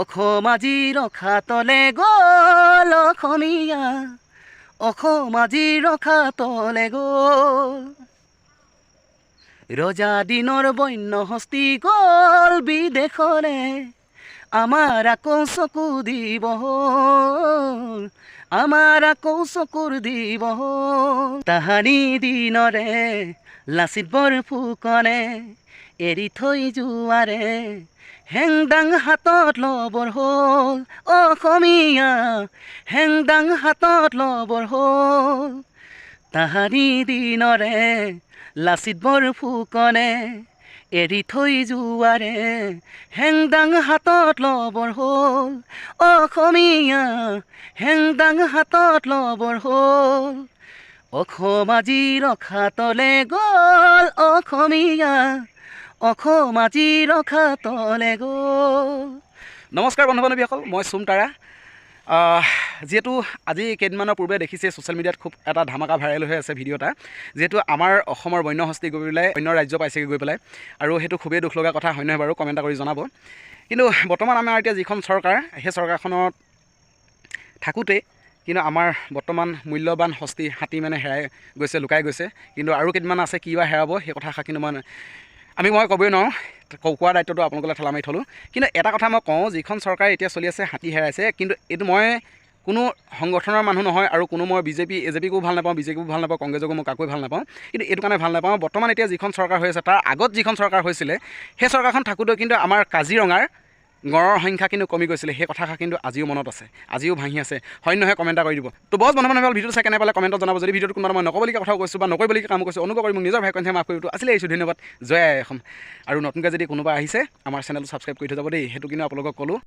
অসম আজি ৰসাতলে গ'ল, অসমীয়া, অসম আজি ৰসাতলে গ'ল। ৰজা দিনৰ বন্য হস্তি গ'ল বিদেশলে, আমাৰ আকৌ চকু দিব হ'ল, আমাৰ আকৌ চকুৰ দিব হ'ল। তাহানি দিনৰে লাচিত বৰফুকনে এৰি থৈ যোৱাৰে হেংদাং হাতত ল'বৰ হ'ল, অসমীয়া, হেংদাং হাতত ল'বৰ হ'ল। তাহানি দিনৰে লাচিত বৰফুকনে এৰি থৈ যোৱাৰে হেংদাং হাতত ল'বৰ হ'ল, অসমীয়া, হেংদাং হাতত ল'বৰ হ'ল। অসম আজি ৰসাতলে গ'ল, অসমীয়া, অসম আজি ৰসাতলে গ'ল। নমস্কাৰ বন্ধু বান্ধৱীসকল, মই চুম তাৰা। যিহেতু আজি কেইদিনমানৰ পূৰ্বে দেখিছে, ছ'চিয়েল মিডিয়াত খুব এটা ধামাকা ভাইৰেল হৈ আছে ভিডিঅ' এটা, যিহেতু আমাৰ অসমৰ বন্যহস্তী গৈ পেলাই অন্য ৰাজ্য পাইছেগৈ গৈ পেলাই আৰু সেইটো খুবেই দুখ লগা কথা হয় নহয় বাৰু, কমেণ্ট এটা কৰি জনাব। কিন্তু বৰ্তমান আমাৰ এতিয়া যিখন চৰকাৰ, সেই চৰকাৰখনত থাকোঁতেই কিন্তু আমাৰ বৰ্তমান মূল্যৱান হস্তি হাতী মানে হেৰাই গৈছে, লুকাই গৈছে। কিন্তু আৰু কেইদিনমান আছে, কি বা হেৰাব সেই কথাষাৰ কিন্তু মই ক'বই নোৱাৰোঁ। কোৱাৰ দায়িত্বটো আপোনালোকলৈ ঠেলা মাৰি থ'লোঁ। কিন্তু এটা কথা মই কওঁ, যিখন চৰকাৰ এতিয়া চলি আছে, হাতী হেৰাইছে, কিন্তু এইটো মই কোনো সংগঠনৰ মানুহ নহয় আৰু কোনো মই বিজেপি, এজেপিকো ভাল নাপাওঁ, বিজেপিকো ভাল নাপাওঁ, কংগ্ৰেছকো মই কাকোৱে ভাল নাপাওঁ। কিন্তু এইটো কাৰণে ভাল নাপাওঁ, বৰ্তমান এতিয়া যিখন চৰকাৰ হৈ আছে, তাৰ আগত যিখন চৰকাৰ হৈছিলে, সেই চৰকাৰখন থাকোঁতেও কিন্তু আমাৰ কাজিৰঙাৰ গঁড়ৰ সংখ্যা কিন্তু কমি গৈছিলে। সেই কথাষাৰ কিন্তু আজিও মনত আছে, আজিও ভাঁহি আছে। হয় নহয়, কমেণ্ট এটা কৰি দিব। তো বছ বন্ধু বান্ধৱীসকল, ভিডিঅ'টো চাই কেনে পালে কমেণ্টত জনাব। যদি ভিডিঅ'টো কোনোবা মই নক'বলগীয়া কথাও কৈছোঁ বা নকৰিবলগীয়া কাম কৈছোঁ, অনুগ্ৰহ কৰি মোক নিজৰ ভাই কণ্ঠে মাফ কৰিব। আছিলে আহিছোঁ, ধন্যবাদ, জয় আই অসম। আৰু নতুনকৈ যদি কোনোবা আহিছে, আমাৰ চেনেলটো ছাবস্ক্ৰাইব কৰি থৈ যাব দেই, সেইটো কিন্তু আপোনালোকক ক'লোঁ।